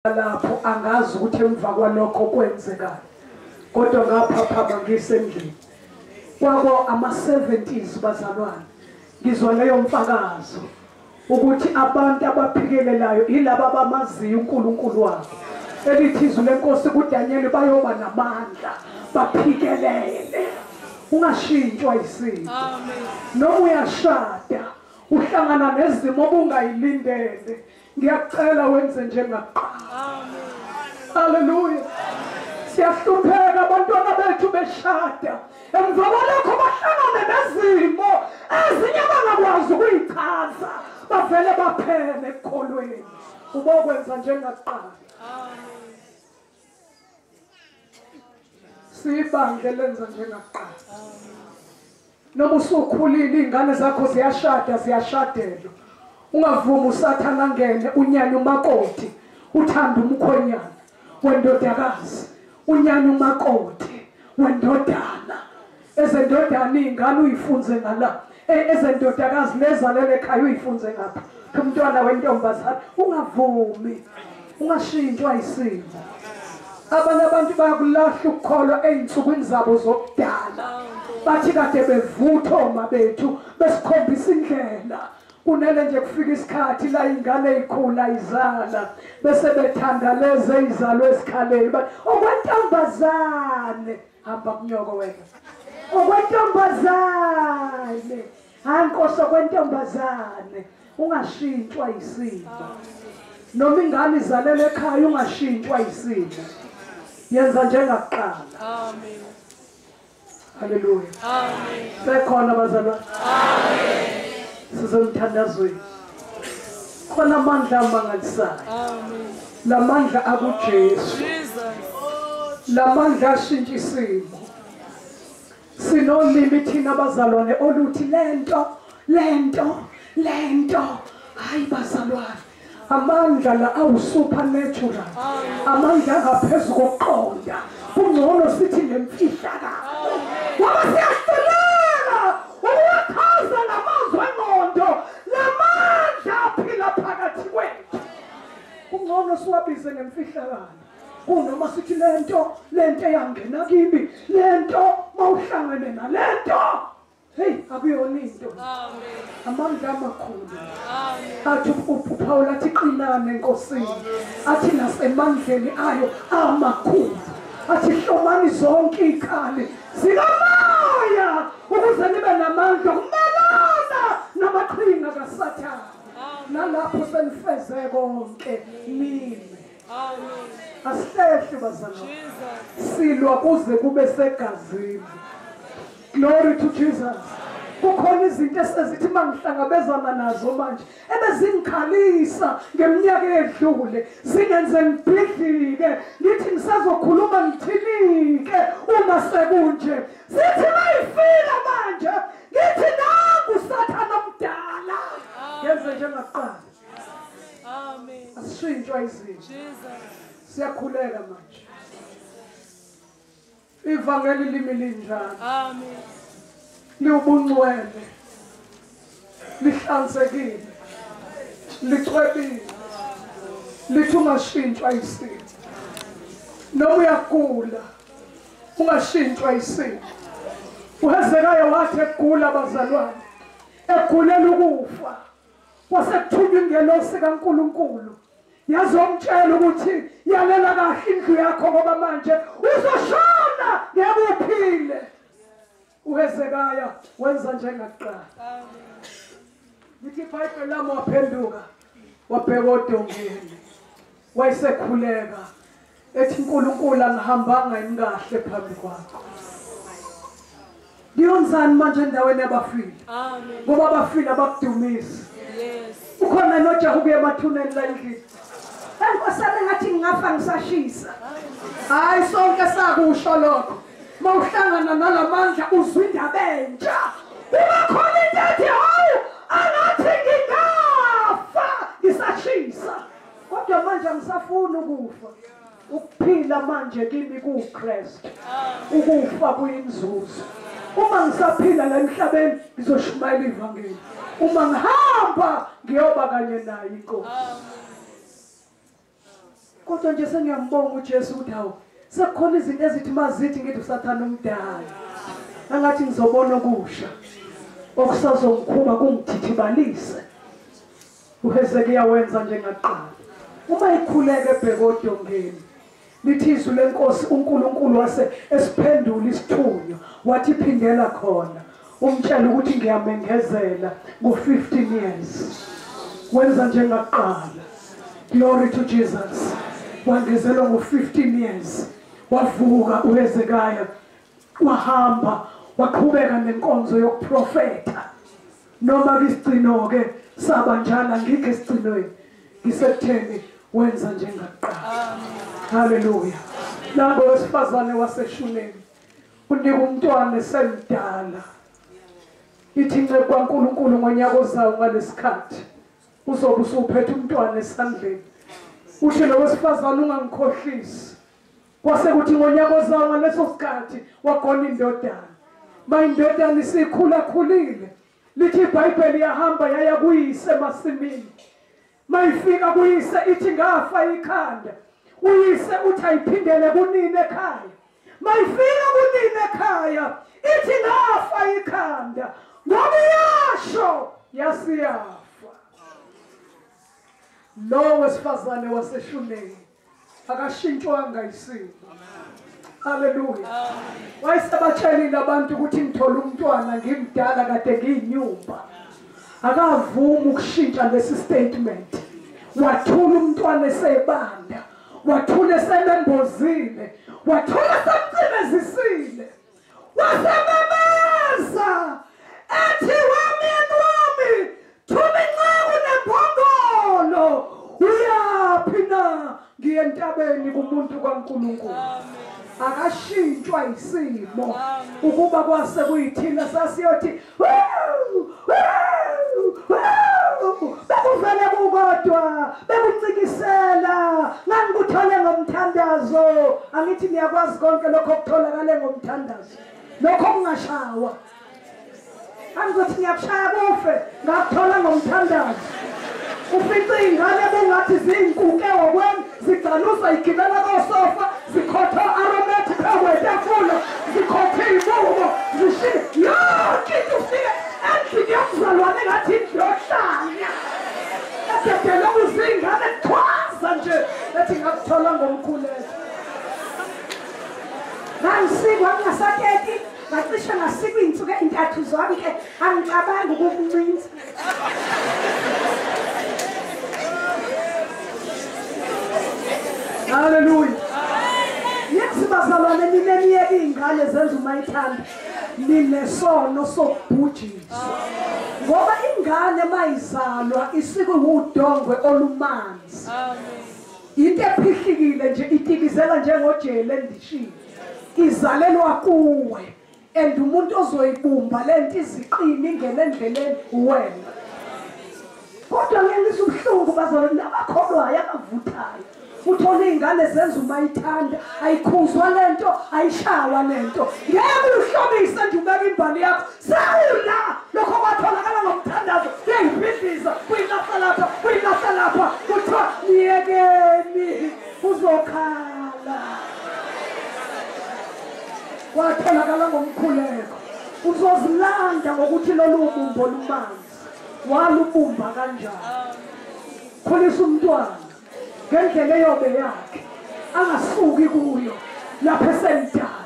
Lapho angazi ukuthi emva kwalokho kwenzekani, kodwa ngaphaphama ngisendlini kwako ama-70s bazalwane. Ngizwa leyo mfakazo ukuthi abantu abaphikelelayo yilaba abamaziyo uNkulunkulu wabo. Elithi izwi lenkosi kuDaniel, bayoba namandla baphikelele. Ungashintshwa isimo. Noma uyashada uhlangana nezimo obungayilindele, ngiyakucela wenze njengakuqala. Haleluya. Siyahlupheka abantwana bethu beshada, emva kwalokho bahlangane nezimo ezinye bangakwazi ukuyichaza, bavele baphele ekukholweni. Ubokwenza njengakuqala. Sibandle lenza njengakuqala. Noma usukhulile iy'ngane zakho ziyashada, ziyashadelwa, ungavumi usathana angene unyanya umakoti, uthanda umkhwenyana wendodakazi, unyanya umakoti wendodana. Ezendodana iy'ngane uyifunze ngala, ezendodakazi lezalele ekhaya uyifunze ngapha umntwana wentombazane. Ungavumi, ungashintshwa isimo. Abanye abantu bayakulahla ukukholwa ey'nsukwini zabo zokudala, bathi kade bevutha oma bethu besikhombisa indlela. Kunele nje kufika isikhathi la ingane ikhula izala, bese bethanda lezi ezizalwe esikhaleni, bathi okwentombazane, hamba kunyoko wena, okwentombazane, hayi nkosi, okwentombazane. Ungashintshwa isimo. Noma ingane izalele ekhaya, ungashintshwa isimo. Yenza njengakuqala. Amen. Haleluya. Amen. Sekhona bazalwane. Amen. Sizomthandazweni. Khona amandla amangalisayo. Amen. Lamandla akuJesu. Jesus. Lamandla ashintsha isimo. Sinolimi thina bazalwane oluthi lento, lento, lento. Hayi bazalwane, amandla la awu supernatural. Amandla angaphezulu kokuqonda. Kungcono sithi ngemfihlakalo. Ngoba siyahluleka ukuwachaza lamazwi engqondo, lamandla aphila phakathi kwethu. Kungcono siwabize ngemfihlakalo kunoma sithi lento, lento eyangena kimi, lento mawuhlangene nalento. Hey, akuyona into. Amen. Amandla amakhulu. Amen. Athi uPaul athi qinane enkosini, athi nasemandleni ayo amakhulu, athi hlomani zonke izikhali zikamoya ukuze nibe namandla okumelana namaqhinga kaSathane. Nalapho senifeze konke nime. Amen. Asihlehli bazalwane, Jesus. silwa kuze kube segazini. Glory to Jesus. Kukhona izinto esezithi mangihlangabezana nazo manje ebezingikhalisa ngeminyaka edlule, zingenze ngibhidlike, ngithi ngisazokhuluma ngithinike uma sekunje. Zithi mayifika manje ngithi nangu uSathane omdala. Yenze njengakuqala. Amen. Asishintshwa izinto. Jesus. Siyakhuleka manje. Ivangeli limi linjani? Amen. Liwubungcwele, lihlanzekile, licwebile, lithi ungashintshwa isimo. Noma uyagula, ungashintshwa isimo. uHezekiya wathi egula bazalwane, egulela ukufa, kwasekuthunywa ingelosi kaNkulunkulu yazomtshela ukuthi yalela kahle indlu yakho ngoba manje uzoshona ngeke uphile. uHezekiya wenza njengakuqala. Amen. Lithi iBhayibheli lami waphenduka wabheka odongeni, wayesekhuleka ethi uNkulunkulu angihambanga yini kahle phambi kwakho. Ngiyonzani manje endaweni yabafile? Amen. Ngoba abafile abakudumisi. Yes. Ukhona nojaha ukuya emathuneni la endlini. Enkosana ngathi ngingafa ngisashisa. Hayi, sonke sakusho lokho. Mawuhlangana nalamandla uzwa indaba entsha. Kuba khona into ethi hawu angathi ngingafa ngisashisa. Kodwa manje angisafuni ukufa. Ukuphila manje kimi kuKristu. Ukufa kuyinzuzo. Uma ngisaphila la emhlabeni ngizoshumayela ivangeli. Uma ngihamba ngiyoba kanye naye inkosi. Amen. Kodwa nje sengiyambonga uJesu ukuthi hawu sekukhona izinto ezithi mazithi ngithi uSathane umdala. Angathi ngizobona okusha okusazongikhuba kungithithibalise. uHezekiya wenza njengaqala. Uma ekhuleka ebheka odongeni, lithi izwi lenkosi uNkulunkulu wase esiphendula isithunywa wathi phindela khona umtshela ukuthi ngiyamengezela ngo-15 years. Wenza njengaqala. Glory to Jesus. Wangezelwa ngo-15 years. Wavuka uHezekiya wahamba waqhubeka nenkonzo yokuprofetha. Noma kisigcino ke saba njalo angikho esigcinweni, ngisekutheni wenza njengaqala. Haleluya. Nango wesifazane waseShunemi unika umntwana esemdala. Ithi inceku kaNkulunkulu ngonyaka ozayo ngalesikhathi uzobe usuphethe umntwana esandleni. Uthi lo wesifazane ungangikhohlisi. Kwase kuthi ngonyaka ozayo ngaleso sikhathi wagona indodana. Ma indodana isikhula khulile, lithi iBhayibheli yahamba yaya kuyise emasimini. Mayifika kuyise ithi ngafa ikhanda. Uyise uthi ayiphindele kunini ekhaya. Mayifika kunini ekhaya ithi ngafa ikhanda. Ngoba iyasho yasiyafa. Lo wesifazane waseShunemi akashintshwanga isimo. Haleluya. Wayesebatshelile abantu ukuthi ngithola umntwana ngimdala kade ngiyinyumba. Akavumi ukushintsha lesi statement. Wathula umntwana esebanda, wathula esemembozile, wathula esemcimezisile. Wasememeza ethi wamyeni wami thuma inceku nembongolo. Uyaphi na? Ngiye entabeni kumuntu kaNkulunkulu. Akashintshwa isimo. Ukuba kwase kuyithina sasiyothi bekuvele kukodwa bekucikisela ngangikuthole ngomthandazo. Angithi niyakwazi konke lokho okutholakale ngomthandazo, lokho kungashawa. Angizothi ngiyakushaya kufe, ngakuthola ngomthandazo. Ufice iy'ngane bungathi ziyinkuke okwami, zigcaluza igibela kosofa, zikhotha aromatic phezu kwetafula, zikhothe iy'buko, zishiye yonke into. Ufike endlini yomzalwane ngathi indlu yohlanya. Ededele kuziy'ngane kuthwaza nje ethi ngakuthola ngomkhuleko. Ngangisikwa ngingasateti, ngacishe ngasikwa iy'nsuku ey'ntathu zonke, angicabangi ukukuncinza. Haleluya. Yazi bazalwane nina niyeke iy'ngane zenza umayithanda, ninesono sokubhujiswa. Ngoba ingane mayizalwa isuke iwudongwe olumanzi. Into ephihlikile nje itikizela njengojeli endishini. Izalelwa kuwe. And umuntu ozoyibumba lento iziqini ingene endleleni wena. Kodwa ngeke ubuhlungu bazalwane abakholwayo abavuthayo. Uthola iy'ngane zenza umayithanda, ayikhuzwa lento, ayishawa lento. Ngeke uhlobise nje ubeke imbali yakho. Sewula lokho kwatholakala ngomthandazo, kuyayibhidliza, kuyilahla lapha, kuyilahla lapha. Kuthiwa niyekeni, uzokhala. Kwatholakala ngomkhuleko. Uzozilanda ngokuthi lolu bumbo lumanzi. Walubumba kanjani? Khulisa umntwana ngendlela eyobe yakhe, angasuki kuyo lapho esemdala.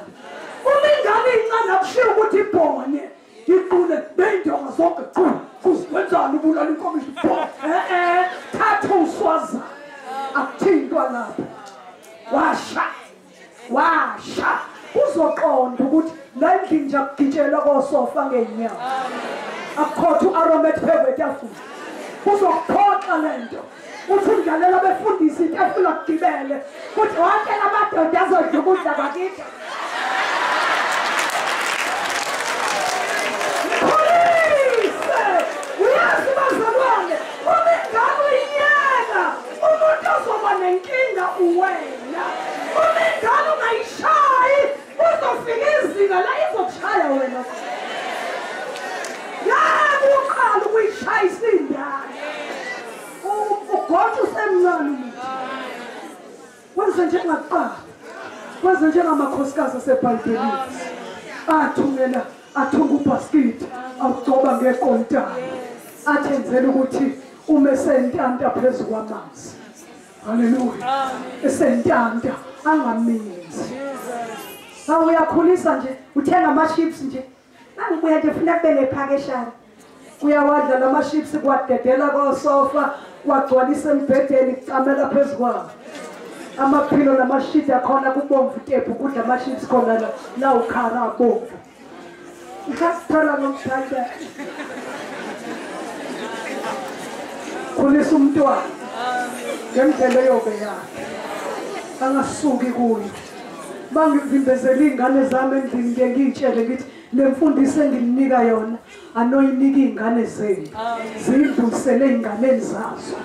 Uma ingane incane akushiwo ukuthi ibhonye iqule ney'ndonga zonke qu kuzwenzani ubulala inkomishi bho. Thatha uswazana, akuthintwa lapho. Washa washa uzoqonda ukuthi la endlini nje akugitshelwa kosofa ngey'nyawo, akukhotha u-aromat phezu kwetafula. Uzokuphoxa lento. Uthi udlalela abefundisi itafula kugibele kuthi wonke lamadoda azodla ukudla kwakithi. Mkhulise! Uyazi bazalwane, uma ingane uyiyeka, umuntu ozoba nenkinga uwena. Uma ingane ungayishayi, uzofika izinga la izokushaya wena. Ngeke uqale ukuyishayisa ingane. Ugotsha usemncane umuntu. Wenze njengakuqala. Wenze njengamakhosikazi aseBhayibhelini. Athungela, athunga ubhaskidi, awugcoba ngekontana. Athenzela ukuthi uma esentanta phezu kwamanzi. Haleluya. Esentanta angaminzi. Awu uyakhulisa nje, uthenga ama-chips nje. Mangibuya nje funa kube nephakeshana. Uyawadla lama-chips kwadedela kosofa, kwagcwalisa embhedeni kucamela phezu kwawo. Amaphilo namashidi akhona kubomvu tephu kudla ama-chips khona la ukhara abomvu. Ngasithola ngomthanda. Khulisa umntwana ngendlela eyobe yakhe. Angasuki kuyo. Bangivimbezela iy'ngane zami endlini ngiye ngiy'tshele ngithi le mfundiso engininika yona anoyinika iy'ngane zenu. Ziyidlulisele ey'nganeni zazo.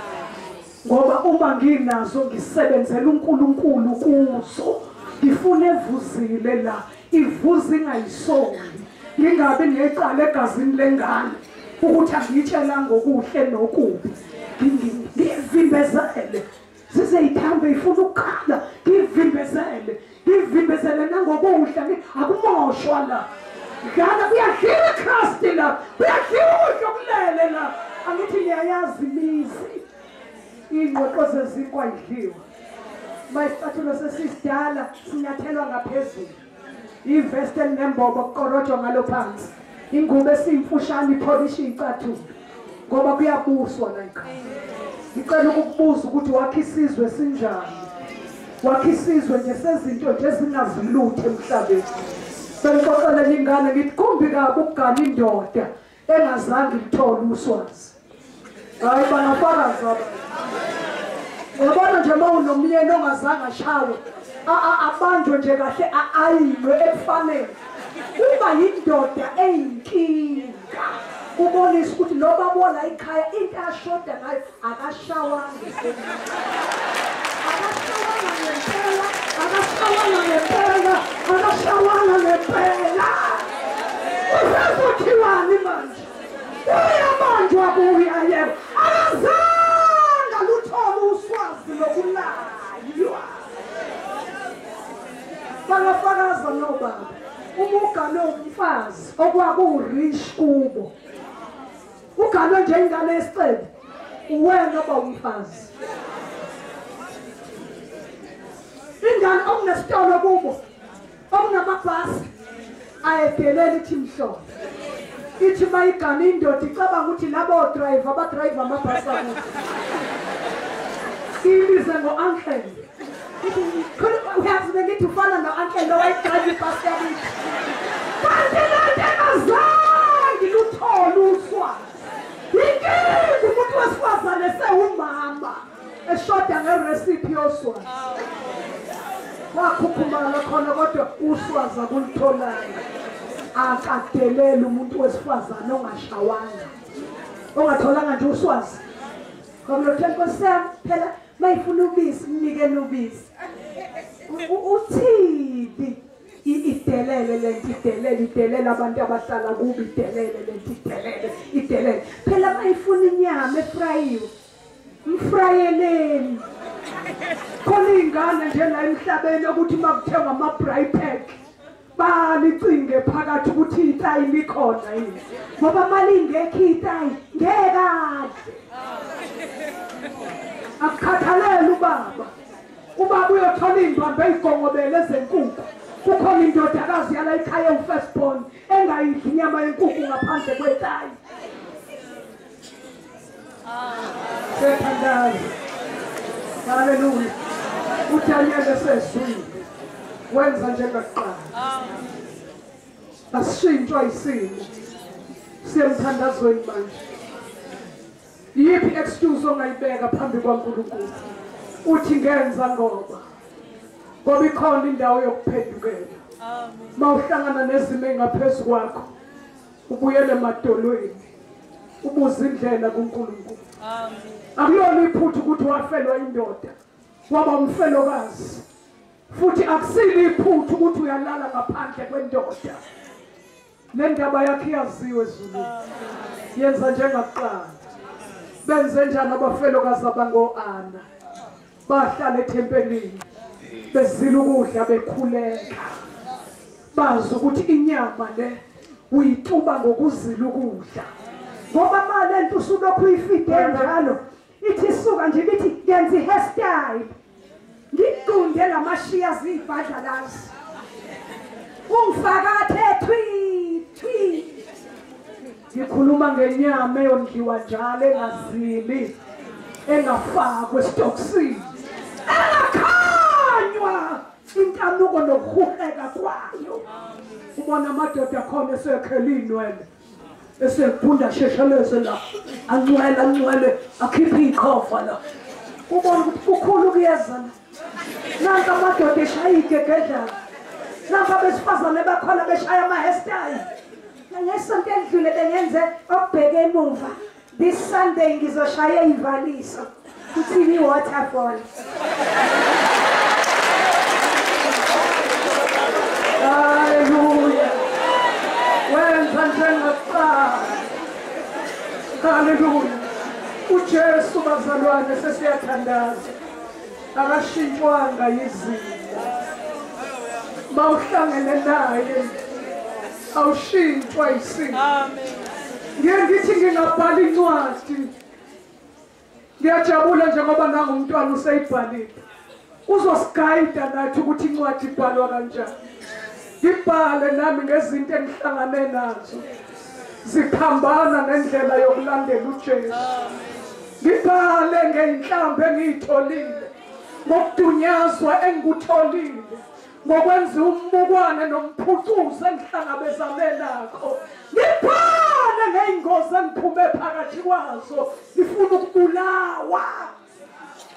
Ngoba uma nginazo ngisebenzela uNkulunkulu kuzo. Ngifuna evuzile la, ivuze ingayisoli. Ngingabi necala egazini lengane ukuthi angiyitshelanga okuhle nokubi. Ngivimbezele. Zize ithambe ifuna ukukhala, ngivimbezele. Ngivimbezele nangokudla, akumoshwa la. Ngana kuyadliwa iChrist la, kuyadliwa ukudla okulele la. Angithi niyayazi imizi. Iy'ngqoqo zezinkwa idliwa. Uma isicathulo sesisidala sinyathelwa ngaphezulu. Ivesti elinembobo kukorojwa ngalo phansi. Ingubo esiyimfushane ipholisha iy'cathulo. Ngoba kuyabuswa la ekhaya. Ngicela ukukubuza ukuthi wakhe isizwe sinjani? Wakhe isizwe nje sezinto nje ezingazilutho emhlabeni. Bengixoxela ingane ngithi kumbi kabi ukugana indoda engazange ithole uswazi. Hayi bangafakaza. Uyabona nje uma unomyeni ongazange ashawe, abanjwe nje kahle ayilwe ekufanele. Uba yindoda eyinkinga. Ubonisa ukuthi lo babona ikhaya into ashoda ngayo akashawanga. Akashawanga ngempela, akashawanga ngempela, akashawanga ngempela. Usazothiwani manje? Uyabanjwa kuya yebo. Akazange luthole uswazi lokulaywa. Bangafakaza nobaba. Uma ugane umfazi okwakuwurish kubo. Uganwe nje ingane yesicebe, uwena oba umfazi. Ingane okunesitolo kubo, okunamabhasi, ayedelela ithi mhlolo. Ithi mayigane indoda icabanga ukuthi labo driver abadrayiva amabhasi akubo. Ibize ngo-uncle. Ithi uyazi bengithi ufana no-uncle lo wayedrayiva ibhasi yakithi. Kanti lento engazange luthole uswazi. Inkinga umuntu wesifazane sewumama eshoda ngerecipe yoswazi. Wakhukhumala khona kodwa uswazi akulutholanga. Akadeleli umuntu wesifazane ongashawanga. Ongatholanga nje uswazi. Ngoba lokho Nkosi yami phela mayifuna ubisi mnikeni ubisi. Uthini? Idelele lento, idelele, idelele abantu abahlala kubi, idelele lento, idelele, idelele. Phela mayifuna inyama efrayiwe, mfrayeleni. Khona iy'ngane nje la emhlabeni ukuthi uma kuthengwa ama-braai pack balicinge phakathi ukuthi itayi likhona yini. Ngoba mali ingekho itayi, ngeke adle. Akukhathalele ubaba. Ubaba uyothola iy'mbambo ey'gongobele ezenkukhu. Kukhona indodakazi yala ekhaya ewu-first born engayidli inyama yenkukhu ngaphandle kwetayi. Sethandaza. Haleluya. uDaniel esezwile wenza njengakuqala. Asishintshwa isimo. Siyemthandazweni manje. Yiphi excuse ongayibeka phambi kwaNkulunkulu? Uthi ngenza ngoba ikhona indawo yokuphendukela. Mawuhlangana nezimo engaphezulu kwakho, ubuyele emadolweni, ubuze indlela kuNkulunkulu. Amen. Akulona iphutha ukuthi wafelwa indoda, waba umfelokazi. Futhi akusilo iphutha ukuthi uyalala ngaphandle kwendoda. Le ndaba yakhe iyaziwe ezulwini. Yenza njengakuqala. Benze njani abafelokazi abango-Ana? Bahlala ethempelini. Bezila ukudla bekhuleka. Bazi ukuthi inyama le uyituba ngokuzila ukudla. Ngoba mali lento usulokhu uyifide njalo ithi suka nje bithi ngenza i-hairstyle. Ngiqunde lamashiya zibhadlalazi. Ungifakathe thwi thwi. Ngikhuluma ngenyama eyondliwa njalo engazili, engafakwe esitokisini, engakhanywa inkanuko nokuhuheka kwayo. Ubona amadoda khona esekhela iy'nwele, esegunda shesheleze la, ancwele ancwele, akhiphe iy'qhova la. Ubona ukuthi kukhulu kuyeza la. Nanka amadoda eshaya iy'gegedlana, nanka abesifazane bakhona beshaya ama-hairstyle. Ngesonto elidlule bengenze okubheke emuva. This Sunday ngizoshaya ivaliso. Kuthini waterfall. Hallelujah. Wenza njengakuqala. Hallelujah. uJesu bazalwane sesiyathandaza. Akashintshwanga yizimo. Mawuhlangene naye awushintshwa isimo. Amen. Ngiye ngithi ngingabhala incwadi. Ngiyajabula njengoba nangumntwana useyibhalile. Uzosigayida nathi ukuthi incwadi ibhalwa kanjani. Ngibhale nami ngezinto engihlangane nazo. Ziphambana nendlela yokulandela uJesu. Ngibhale ngey'nhlambi engiyitholile, ngokudunyazwa engikutholile, ngokwenza umbukwane nomphucuzo engihlangabezane nakho. Ngibhale ngey'ngozi engiphume phakathi kwazo, ngifuna ukubulawa.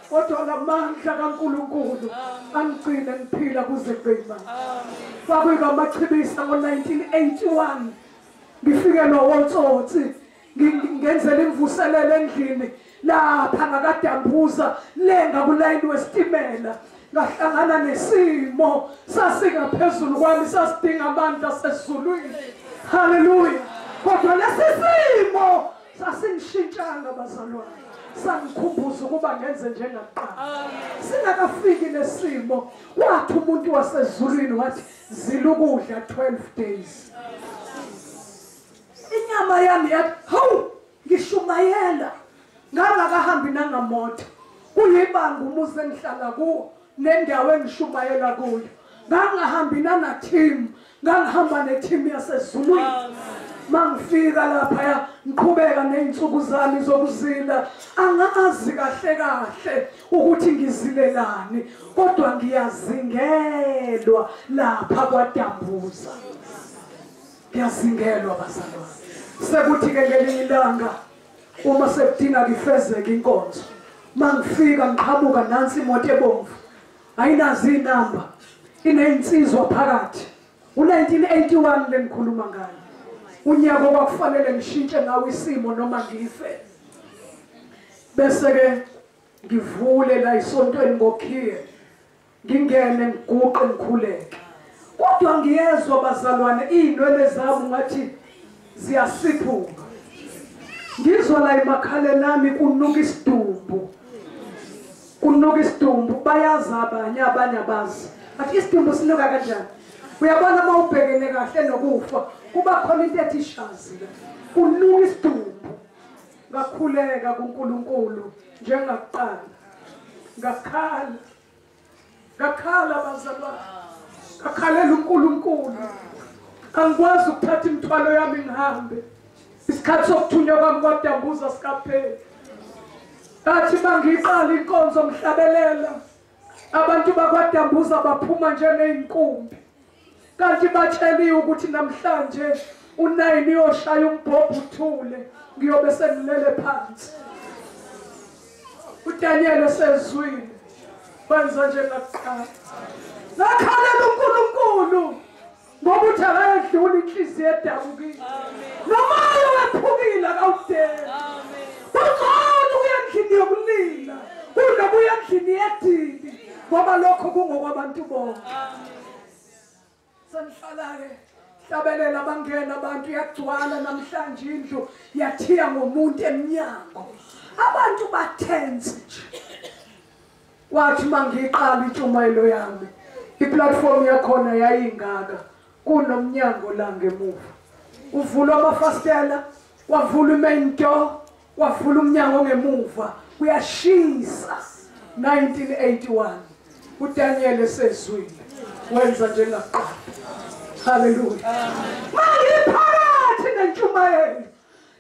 Kodwa lamandla kaNkulunkulu angigcine ngiphila kuze kube manje. Kwakuyikamachibisa ngo-1981 ngifikelwa wotsotsi, ngenzela imvuselelo endlini lapha ngakadambuza lenga kulayini wesitimela. Ngahlangana nesimo sasingaphezulu kwami, sasidinga amandla asezulwini. Haleluya. Kodwa lesi simo sasingishintshanga bazalwane, sangikhumbuza ukuba ngenze njengakuqala. Singakafiki nesimo, wathi umuntu wasezulwini wathi zila ukudla 12 days. Inyama yami yathi hawu, ngishumayela ngangakahambi nangamoto. Kuyibanga umuzi engihlala kuwo nendawo engishumayela kuyo. Ngangahambi nana-team, ngangihamba ne-team yasezulwini. Mangifika laphaya ngiqhubeka ney'nsuku zami zokuzila, angazi kahle kahle ukuthi ngizilelani, kodwa ngiyazingelwa lapha kwaDambuza. Ngiyazingelwa bazalwane. Sekuthi-ke ngelinye ilanga uma sekudinga ngifezeke inkonzo, mangifika ngiqhamuka nansi imoto ebomvu, ayinazo iy'namba, iney'nsizwa phakathi. U-1981 lengikhuluma ngayo, unyaka okwakufanele ngishintshe ngawo isimo noma ngife. Bese-ke ngivule la esontweni ngokhiye, ngingene ngiguqe ngikhuleke. Kodwa ngiyezwa bazalwane iy'nwele zami ngathi ziyasiphuka. Ngizwa la emakhaleni ami kunuka isidumbu. Kunuka isidumbu, bayazi abanye, abanye abazi. Athi isidumbu sinuka kanjani? Uyabona uma ubhekene kahle nokufa, kuba khona into ethi shazi la. Kunuka isidumbu. Ngakhuleka kuNkulunkulu njengakuqala. Ngakhala. Ngakhala bazalwane. Ngakhalela uNkulunkulu. Angikwazi ukuthatha imithwalo yami ngihambe. Isikhathi sokuthunywa kwami kwaDambuza sikapheli. Ngathi mangiqala inkonzo ngihlabelela, abantu bakwaDambuza baphuma njengey'nkumbi. Kanti batsheliwe ukuthi namhlanje u9 uyoshaya umbhobho uthule, ngiyobe sengilele phansi. uDaniel esezwile wenza njengakuqala. Ngakhalela uNkulunkulu ngoba uthi akayedlula inhliziyo edabukile. Nomoya wephukile akawudeli. Kungcono ukuya endlini yokulila kunokuya endlini yedili, ngoba lokho kungokwabantu bonke. Senihlala-ke hlabelela, bangena abantu, yagcwala namhlanje indlu yathiya ngomuntu emnyango. Abantu bathense nje. Kwathi mangiqala intshumayelo yami, iplatform yakhona yayingaka, kunomnyango la ngemuva. Uvulwa amafasitela, wavula main door, wavula umnyango ngemuva, kuyashisa. 1981 uDaniel esezwile wenza njengaqala. Hallelujah. Mangiphakathi nentshumayelo,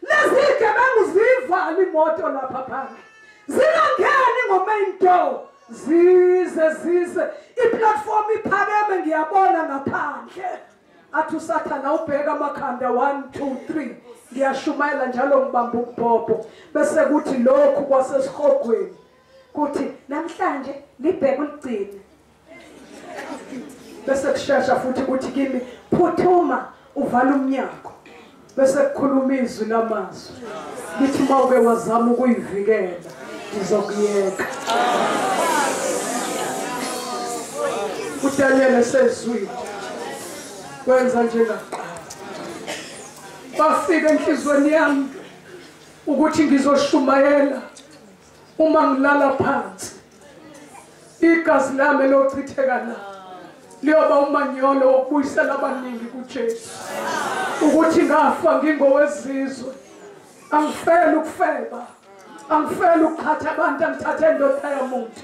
lezi gebengu zivala imoto lapha phandle, zingangeni ngo-main door, zize iplatform iphakeme, ngiyabona ngaphandle. Athi uSathana ubheka amakhanda 1 2 3, ngiyashumayela njalo ngibamba umbhobho, bese kuthi lokhu kwasesihogweni kuthi namhlanje libheke uligcine, bese kushesha futhi kuthi kimi phuthuma uvala umnyango, bese kukhuluma izwi lamazwi lithi mawuke wazama ukuyivikela ngizokuyeka. uDaniel esezwile wenza njengaqala. Bafika enhlizweni yami ukuthi ngizoshumayela uma ngilala phansi, igazi lami lochitheka la liyoba umanyolo wokubuyisela abaningi kuJesu. Ukuthi ngafa ngingowezizwe, angifeli ukufeba, angifeli ukuqhatha abantu, angithathe indoda yomuntu,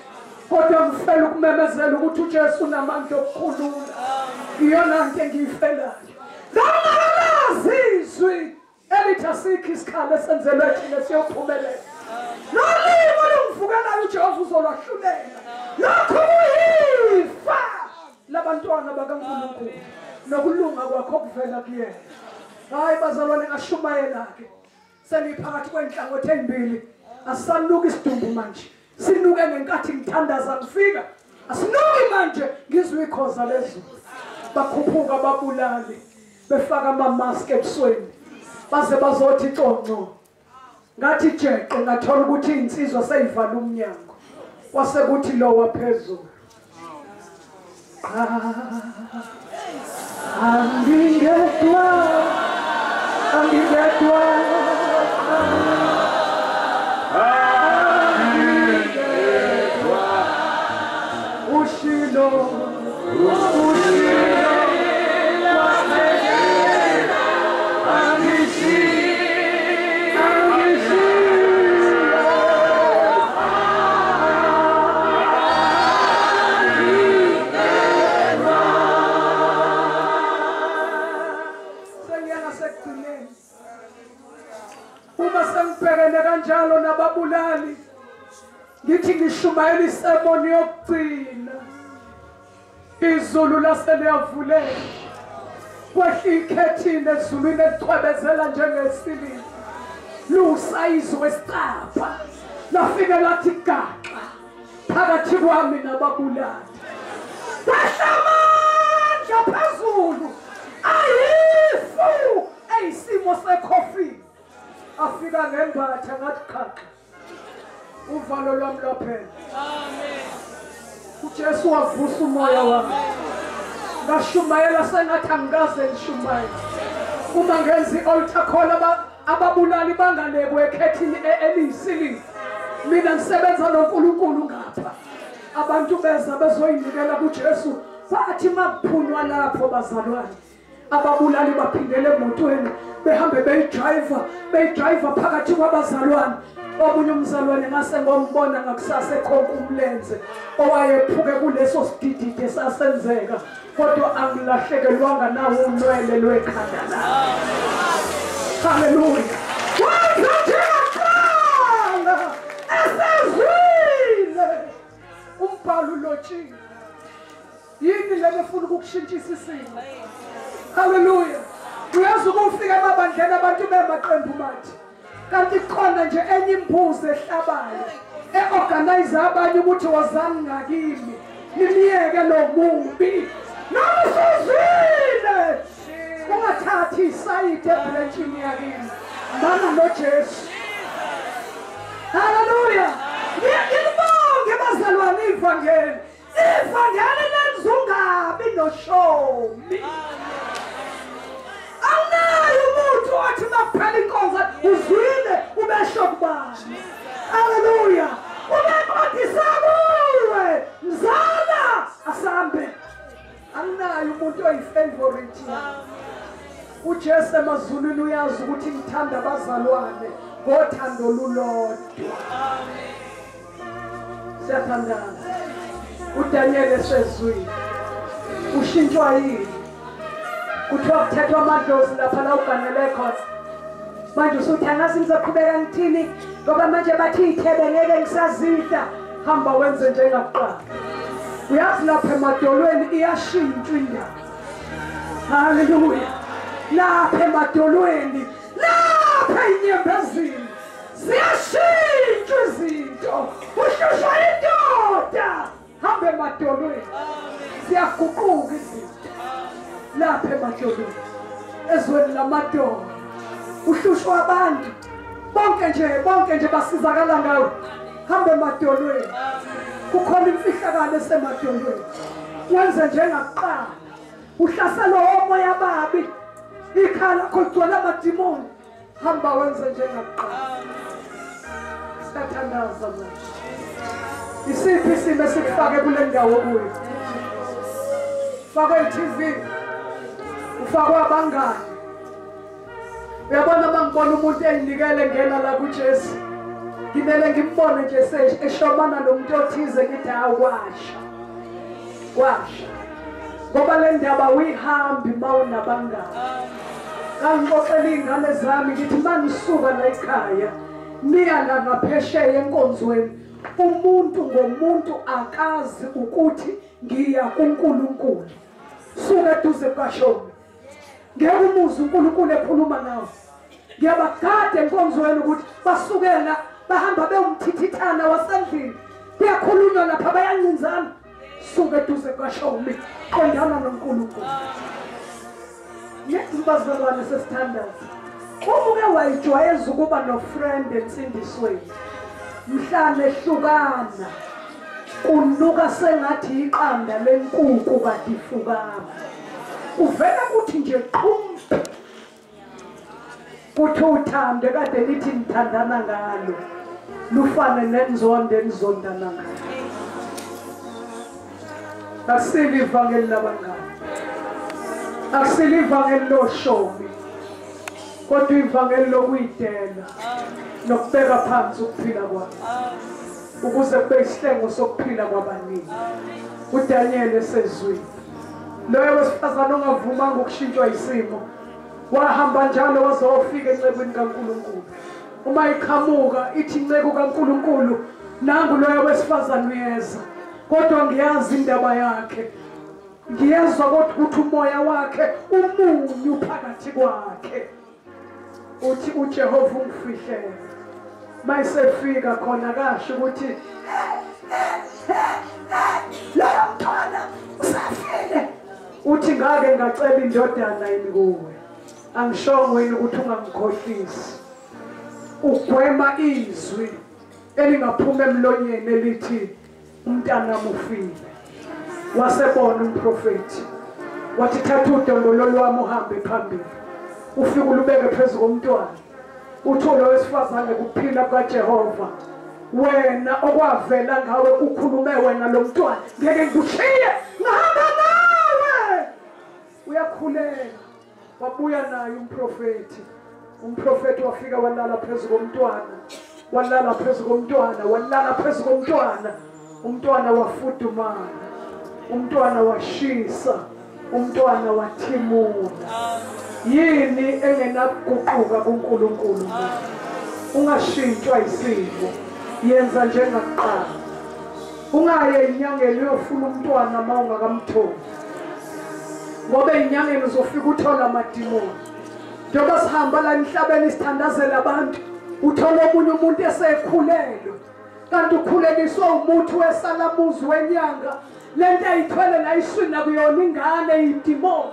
kodwa ngifela ukumemezela ukuthi uJesu unamandla okukhulula. Iyona nto engiyifelayo. Ngangalazi izwi elithi asikho isikhala esenzelwe thina siyophumelela. Nolimi olungivukelayo uJehova uzolwahlulela. Lokhu kuyifa labantwana bakaNkulunkulu nokulunga kwakho kuvela kuyena. Hayi bazalwane, ngashumayela-ke sengiphakathi kwey'nhlangothi ey'mbili. Asisanuki isidumbu manje, sinuke ngenkathi ngithandaza ngifika. Asinuki manje, ngizwe ikhoza lezulu. Bakhuphuka babulali befaka amamaski ebusweni, baze bazothi conco. Ngathi jeqe, ngathola ukuthi insizwa seyivala umnyango, kwase kuthi lo waphezulu, angingedwa, angingedwa, angingedwa, ushilo, ushilo, kanjalo nababulali. Ngithi ngishumayela isemoni yokugcina, izulu laseliyavuleka, kwehla ikhethini ezulwini elicwebezela njengesilili, lusayizi wesicapha lafike lathi gaxa phakathi kwami nababulali. Kwehla amandla phezulu ayifu eyisimo sekhofini, afika ngembatha ngathi qhaqa, uvalo lwami lwaphela. uJesu wavusa umoya wami, ngashumayela sengathi angikaze ngishumayele. Uma ngenza i-altar call, ababulali bangalekwe ekhethini eliyisilili, mina ngisebenza noNkulunkulu ngapha. Abantu beza bezoyinikela kuJesu, bathi makuphunywa lapho bazalwane, ababulali baphindele emotweni, behambe beyidrayiva phakathi kwabazalwane. Omunye umzalwane ngase ngombona ngakusasa ekhonka umlenze owayephuke kuleso sididide esasenzeka, kodwa angilahlekelwanga nawo unwele lwekhanda lami. Haleluya. Wenza njengaqala esezwile umbhalo ulotshiwe. Yini lena efuna ukukushintshisa isimo? Haleluya. Uyazi ukufika emabandleni abantu bemaqembu manje, kanti khona nje enye imbuzi ehlabayo eorganize abanye ukuthi wozani ngakimi nimiyeke lo mubi. Noma usuzwile ungathathi isayidi ebranchini yakini, mana noJesu. Haleluya. Ngiyibonge bazalwane ivangeli. Ivangeli lenza ungabi noshomi. Awunayo umuntu othi makuphela inkonzo uzwile ubesho kubani. Haleluya. Ubeqondisa kuwe. Unaye umuntu oyifavorite. uJesu emazulwini uyazi ukuthi ngithanda abazalwane ngothando lulodwa. Amen. Siyathandaza. uDaniel esezwini ushintshwa yini? Kuthiwa kuthethwa amadlozi lapha la uganele khona. Manje usuthi angazi ngizoqhubeka ngithini ngoba manje bathi ithebe ngeke ngisazidla. Hamba wenze njengakuqala. Uyazi lapha emadolweni iyashintshwa indaba. Haleluya. Lapha emadolweni, lapha enyembezini ziyashintshwa izinto. Uhlushwa indoda. Hamba emadolweni. Ziyaguquka izinto. Lapha emadolweni, ezweni lamadolo, uhlushwa abantu bonke nje basizakala ngawe. Hamba emadolweni. Kukhona imfihlakalo esemadolweni. Wenze njengakuqala. Uhlaselwa omoya babi. Ikhaya lakho ligcwele amadimoni. Hamba wenze njengakuqala. Siyathandaza manje. Isiphi isimo esikufake kule ndawo kuyo? Ufakwe i-TV, ufakwe abangani. Uyabona uma ngibona umuntu eyinikele ngena la kuJesu, ngimele ngimbone nje eshomana nomuntu othize, ngithi hawu kwasha. Kwasha. Ngoba le ndaba uyihambi uma unabangani. Ngangixoxela iy'ngane zami ngithi uma nisuka la ekhaya niya la ngaphesheya enkonzweni, umuntu ngomuntu akazi ukuthi ngiya kuNkulunkulu. Suka eduze kukashomi. Ngeke umuzwe uNkulunkulu ekhuluma nawe. Ngiyabagada enkonzweni ukuthi basukela bahamba bewumthithithana wasendlini. Kuyakhulunywa lapha bayancinzana. Suka eduze kukashomi, qondana noNkulunkulu. Ngithi bazalwane sesithandaza. Uma uke wayijwayeza ukuba nofriend ensindisweni, mhla nehlukana kunuka sengathi iqanda lenkukhu kade ifukama. Uvela kuthi nje qhum, kuthi uthando kade lithi nithandana ngalo lufane nenzondo enizondana ngayo. Akusilo ivangeli labangani, akusilo ivangeli loshomi, kodwa ivangeli lokuyidela nokubeka phansi ukuphila kwakho ukuze kube isihlengo sokuphila kwabaningi. uDaniel esezwini, loyo wesifazane ongavumanga ukushintshwa isimo, wahamba njalo waze wafika encekwini kaNkulunkulu. Uma iqhamuka ithi inceku kaNkulunkulu, nangu loyo wesifazane uyeza, kodwa ngiyazi indaba yakhe, ngiyezwa kodwa ukuthi umoya wakhe umunyu phakathi kwakhe. Uthi uJehova ungifihlele. Mayisefika khona kasho ukuthi loyo mntwana usafile. Uthi ngake ngacela indodana yini kuwe, angishongo yini ukuthi ungangikhohlisi. Ugwema izwi elingaphuma emlonyeni elithi umntanami ufile. Wasebona umprofethi wathi thatha udondolo lwami uhambe phambili, ufike ulubeke phezu komntwana. Uthi lo wesifazane kuphila kukaJehova, wena okwavela ngawe ukhulume wena lo mntwana, ngeke ngikushiye, ngihamba nawe. Uyakhuleka. Wabuya naye umprofethi. Umprofethi wafika walala phezu komntwana, walala phezu komntwana, walala phezu komntwana. Umntwana wafudumala, umntwana washisa, umntwana wathimula. Yini engenakuguquka kuNkulunkulu? Ungashintshwa isimo, yenza njengakuqala. Ungaye enyangeni uyofuna umntwana uma ungakamtholi, ngoba enyangeni uzofika uthola amadimoni. Njengoba sihamba la emhlabeni sithandazela abantu, uthola omunye umuntu esekhulelwe, kanti ukhuleliswe umuthi wesalamuzi wenyanga. Lento ayithwele la iswina kuyona ingane idimoni.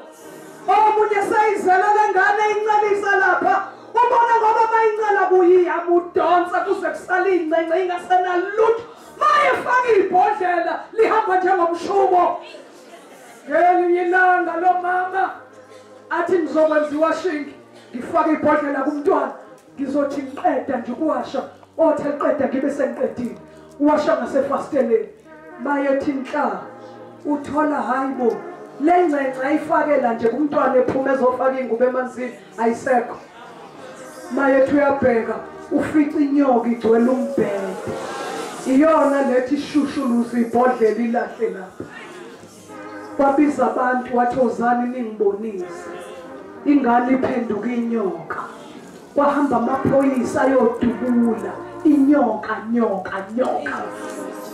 Omunye seyizela lengane incelisa lapha, ubona ngoba mayincela kuyiyamudonsa kuze kusale incence ingasenalutho. Mayefaka ibhodlela lihamba njengomshubo. Ngelinye ilanga lo mama athi ngizokwenza iwashing, ngifake ibhodlela kumntwana, ngizothi ngiqeda nje ukuwasha, othi eqeda ngibe sengiqedile. Uwasha ngasefasteleni, mayethi nhla uthola hayibo Le ngcence ayifakela nje kumntwana ephuma ezofaka ingubo emanzini ayisekho. Mayethu uyabheka ufica inyoka igcwele umbhede. Iyona lethi ishushuluza ibhodlela ilahle lapha. Wabiza abantu wathi ozani ningibonise. Ingane iphenduka inyoka. Kwahamba amaphoyisa ayodubula inyoka nyoka nyoka.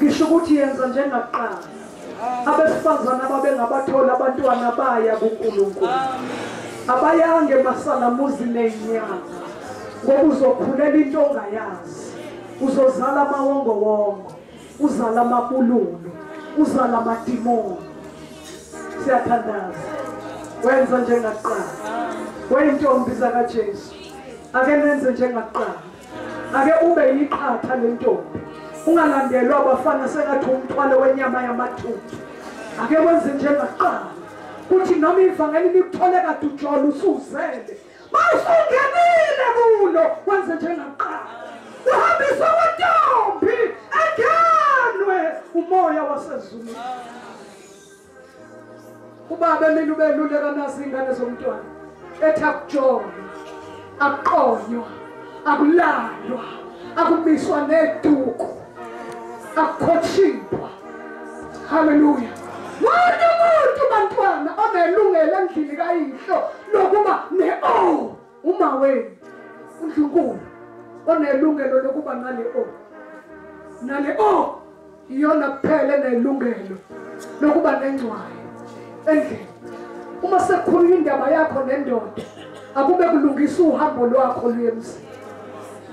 Ngisho ukuthi yenza njengakuqala. Abesifazana ababengabathola abantwana baya kuNkulunkulu. Abayange emasalamuzi nenyanga. Ngoba uzokhulela into ongayazi. Uzozala amawongowongo, uzala amabululu, uzala amadimoni. Siyathandaza. Wenza njengakuqala. Weyintombi zakaJesu. Ake nenze njengakuqala. Ake ube yiqhatha lentombi. Ungalandelwa abafana sengathi umthwalo wenyama yamathuthu. Ake wenze njengakuqala. Kuthi noma ivangeli likuthole kade ujola usuzele. Mawusungenile kulo wenze njengakuqala. Uhambiswe kwentombi engenwe umoya wasezulwini. Ubaba emini ubeluleka nazi ingane zomntwana. Ethi akujolwa, akuqonywa, akulalwa, akumiswa neduku, akukhothipwa. Haleluya. Wonke umuntu bantwana onelungelo endlini kayihlo lokuba ne-O, uma wenu uNdlunkulu onelungelo lokuba nale O. Nale O iyona kuphela enelungelo lokuba nengcwayo endlini. Uma sekukhulunywa indaba yakho nendoda, akube kulungisa uhambo lwakho luye emzini.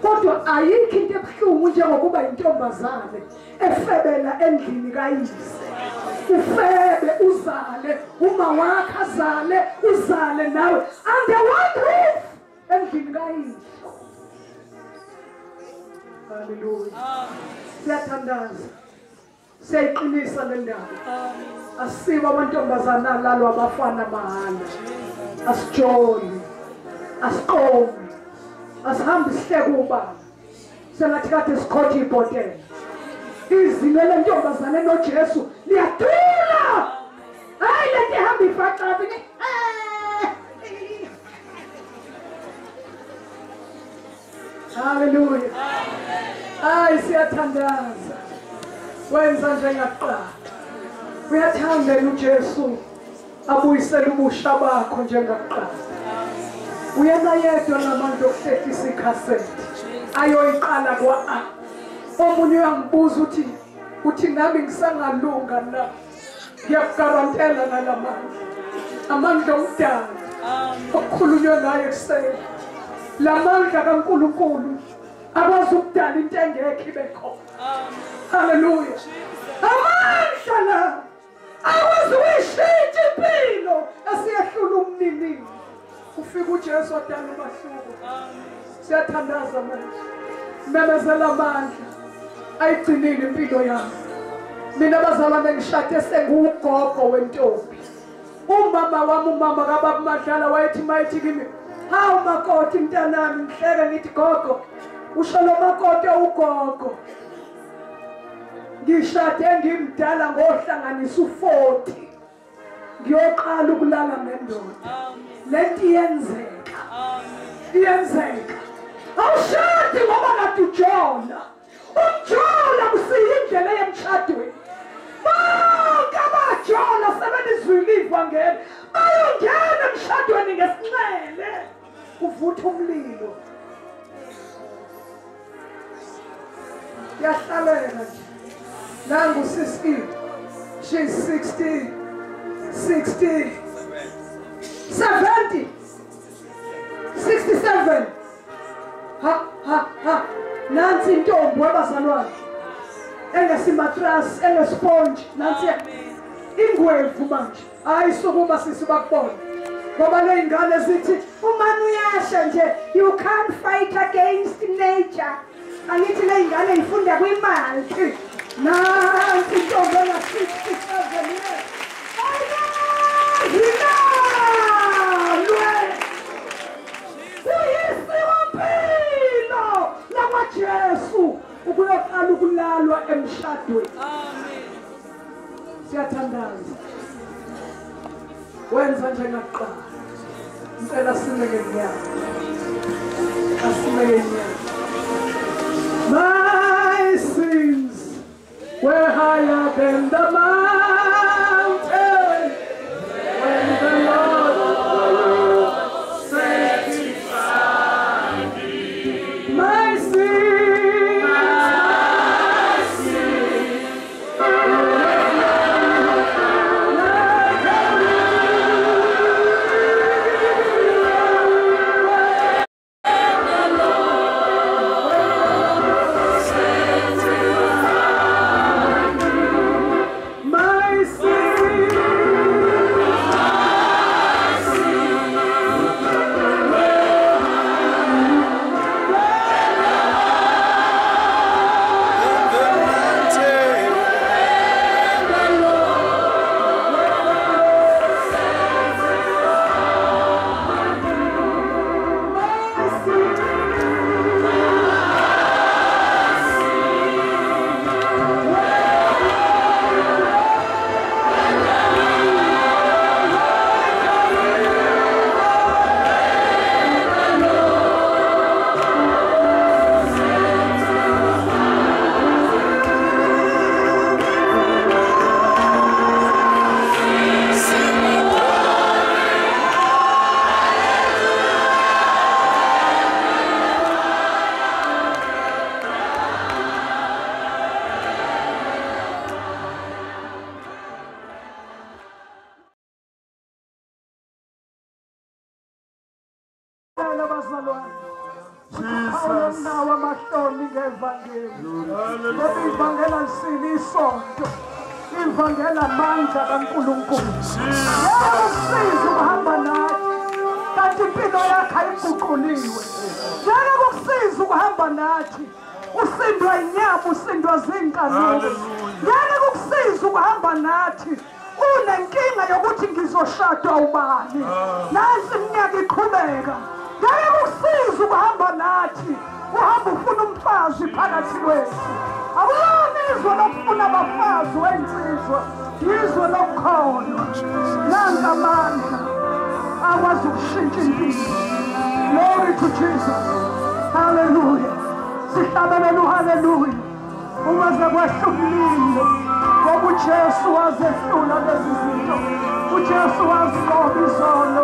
Kodwa ayikho into ebuhlungu njengokuba intombazane efebela endlini kayise. Ufebe uzale, uma wakho azale, uzale nawe under one roof endlini kayihlo. Haleluya. Siyathandaza. Siyayiqinisa le ndaba. Asibo amantombazana alalwa abafana mahhala. Asijoli, asiqomi, asihambi sihleke ubaba. Sengathi kade sikhotha ibhotela. Izinga lentombazane noJesu liyadula. Hayi lento ihamba ifaxabi. Haleluya. Hayi siyathandaza. Wenza njengakuqala. Uyathanda uJesu abuyisele ubusha bakho njengakuqala. Uyena yedwa namandla okuhlehlisa ikhasethi ayoyiqala kwa-A. Omunye uyangibuza uthi nami ngisangalunga na? Ngiyakugarantela nalamandla. Amandla omdala okukhulunywe ngayo ekuseni. Lamandla kaNkulunkulu akwazi ukudala into engekho ibe khona. Haleluya. Amandla la akwazi ukuyishintsha impilo esiyehlula umninini. Ufika uJesu adala umahluko. Siyathandaza manje. Memezela amandla ayigcinile impilo yami. Mina bazalwane ngishade sengugogo wentombi. Umama wami, umama kababa Madlala wayethi mayethi kimi, hawu makoti mntanami, ngihleke ngithi gogo, usho lo makoti ugogo. Ngishade ngimdala ngohlanganisa u40. Ngiyoqala ukulala nendoda. Lento iyenzeka. Iyenzeka. Awushadi ngoba kade ujola. Umjola kusiyindlela yemshadweni. Bonke abajola sebelizwile ivangeli bayongena emshadweni ngesinxele. Kuvutha umlilo. Yahlaleka nje. Nangu sisi, she's 60, 60, 70, 67. Ha, ha, ha. Nansi intombi wabazalwane. Engesimatras, engesponge, nansi ingwevu manje. Hayi sukuma sisi bakubone. Ngoba le ingane zithi umane uyasha nje, you can't fight against nature. Angithi le ingane ifunda kwimalti. Nansi intombi ena 67 years. Ayinalwe. Kuyisiwa mpilo lakwaJesu ukuyoqala ukulalwa emshadweni. Amen. Siyathandaza. Wenza njengakuqala. Ngicela simeke nyawo. Asimeke nyawo. My sins were higher than the mountain when the Lord sanctified me. My sins, my sins, my sins, Glory to Jesus. Hallelujah. Hallelujah. Umaze kwehla umlilo ngoba uJesu wazehlula lezi zinto. uJesu wazinqoba izono.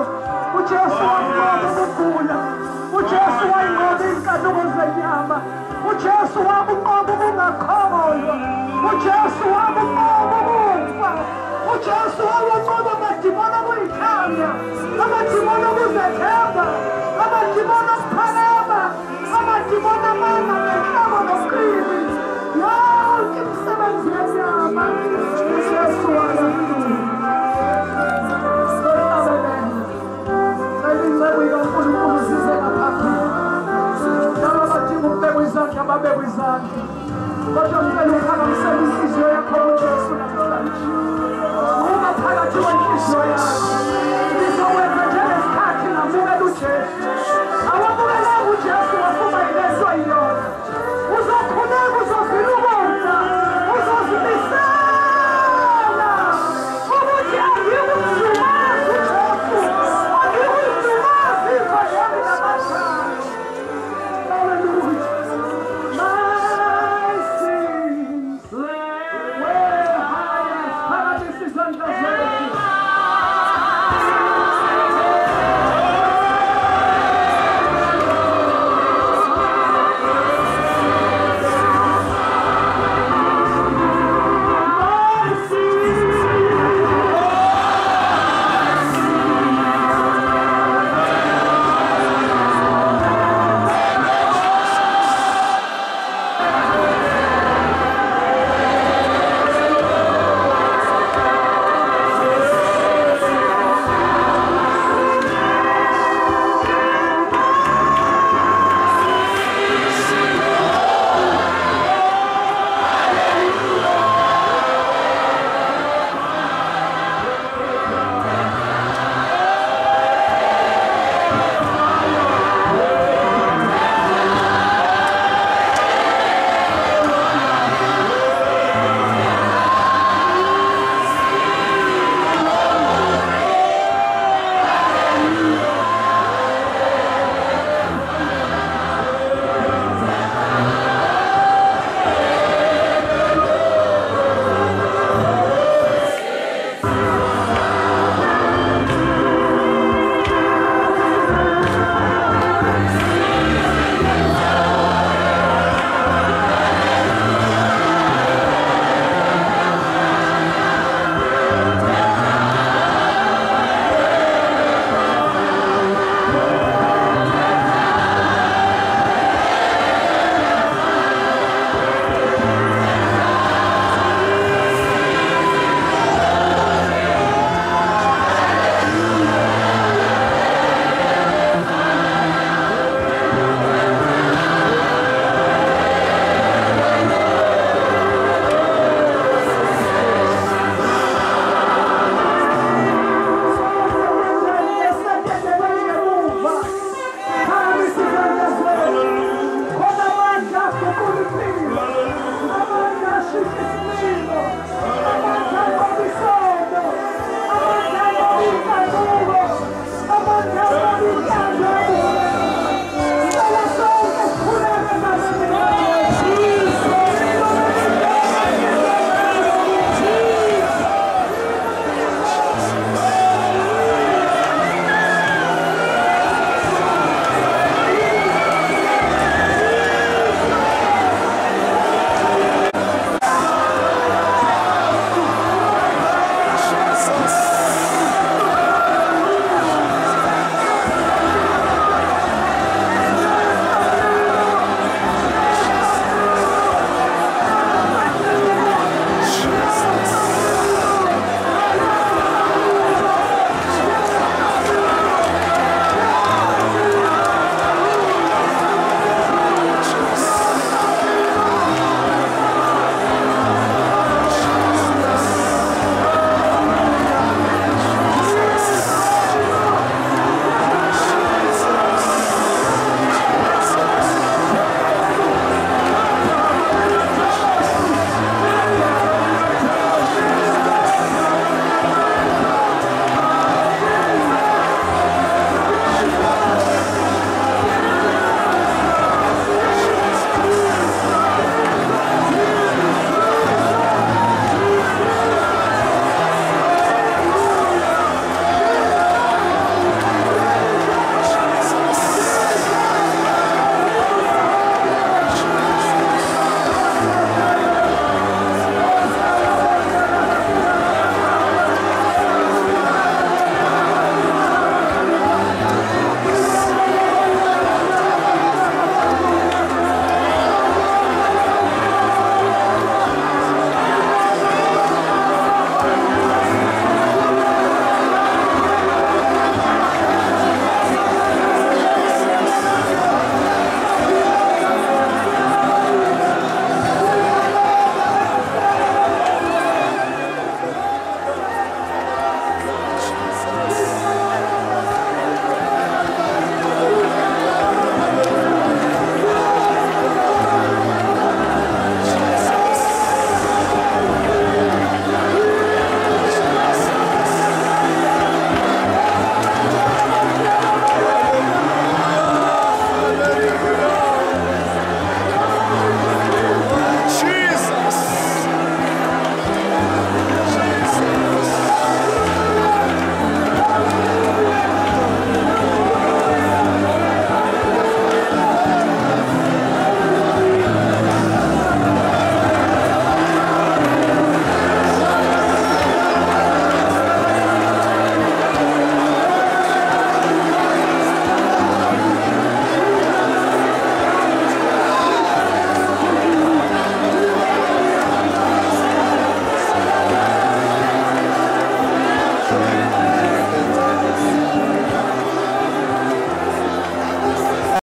uJesu wanqoba ukugula. uJesu wayinqoba inkanuko zenyama. uJesu wakunqoba ukungakholwa. uJesu wakunqoba ukufa. uJesu wawanqoba amadimoni okuyithanda, amadimoni okuzethemba, amadimoni okuphakama, amadimoni amanga nenhloko nobuqili. Yonke imisebenzi yenyama uJesu wayahlula. Cela inceku ikaNkulunkulu size ngaphambili. Laba abadinga ukubekwa izandla babekwe izandla. Kodwa ngicela uphakamisele inhliziyo yakho kuJesu namhlanje. Uma phakathi kwenhliziyo yakho.